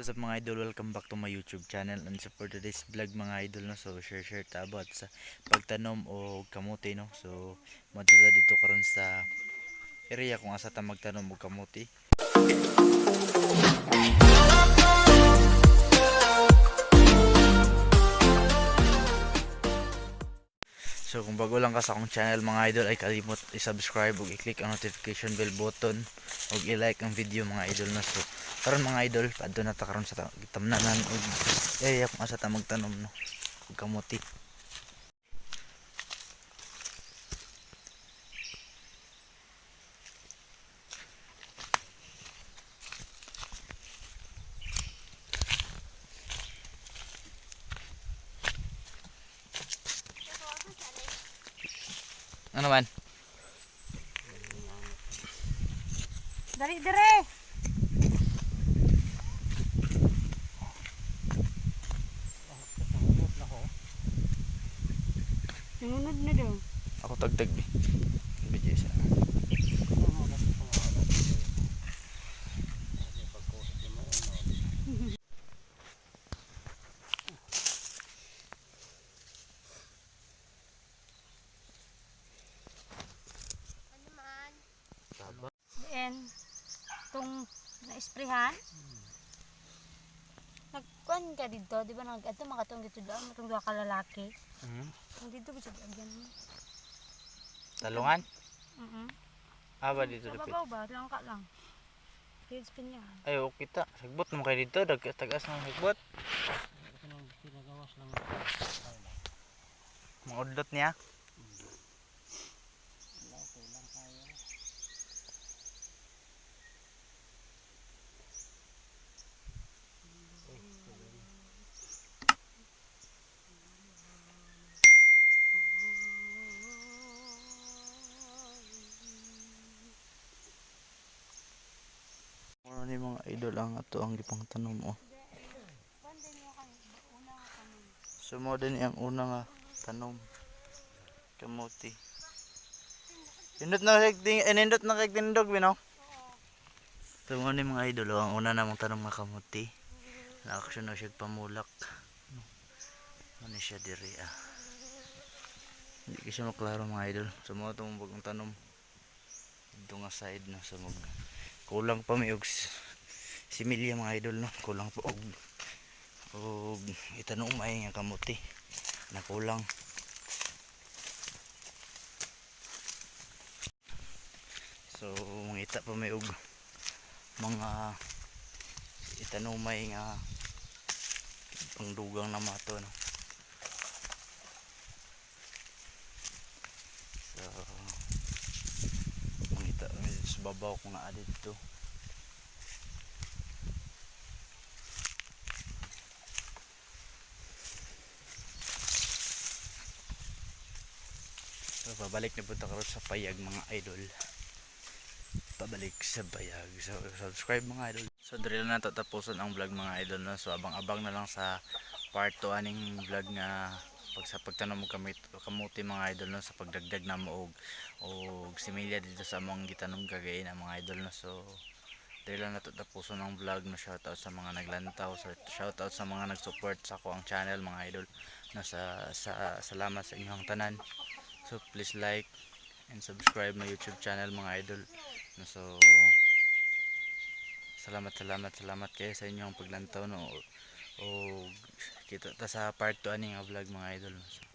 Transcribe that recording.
What's up, mga idol? Welcome back to my YouTube channel and so for today's vlog, mga idol, no, so share share ta about sa pagtanom og kamote, no. So moadto ta dito karon sa area kung asa ta magtanom og kamote. So kung bago lang ka sa akong channel, mga idol, ay kalimot i-subscribe ug i-click ang notification bell button ug i-like ang video, mga idol, no. So karon, mga idol, padto na ta karon sa tamnanan og area kung asa ta magtanom, no, og kamote. Ano man? Dali dire. Nangunod na daw. Ako tagtag bi. Video sa. And tong na-sprayhan. Nagkuan ka dito, di ba nag ato makatong dito daw, matong duha ka lalaki. Ang dito ba sa agyan mo? Talungan? Mhm. Aba dito Sa dapit. babaw ba? Langka lang. Kids pinyahan. Ay, okay ta. Sagbot naman kayo dito. Tagas ng sagbot. Mga udlot niya. Mura ni, mga idol, ang ato ang gipang tanom, oh. So mo din ang una nga tanom. Kamote. Nindot na kay nindot na kay tindog bino. So mo ni, mga idol, oh, ang una namong tanom nga kamote. Na action na siya pamulak. Ano siya diri ah. Hindi ko siya maklaro, mga idol. So mo itong bagong tanom. Dito nga side na sa mag kulang pa may og similya, mga idol, no. Kulang pa og itanom ay nga kamote na kulang. So mangita pa may og mga itanumay nga pangdugang na mato, no. So mangita may sa babaw kung naa dito. So pabalik na punta karon sa payag, mga idol. Pabalik sa bayag. So subscribe, mga idol. So diri lang nato tapuson ang vlog, mga idol, no. So abang-abang na lang sa part 2 aning vlog nga pag sa pagtanom og kamote, mga idol, no, sa pagdagdag na mo og similya dito sa among gitanom kagayin ang mga idol, no. So diri lang nato tapuson ang vlog, no. Shoutout sa mga naglantaw, so shoutout sa mga nag-support sa ako ang channel, mga idol, no. Sa salamat sa inyong tanan. So please like and subscribe my YouTube channel, mga idol. No, so salamat, salamat, salamat kayo sa inyong paglantaw, no. O kita ta sa part 2 ani nga vlog, mga idol. So,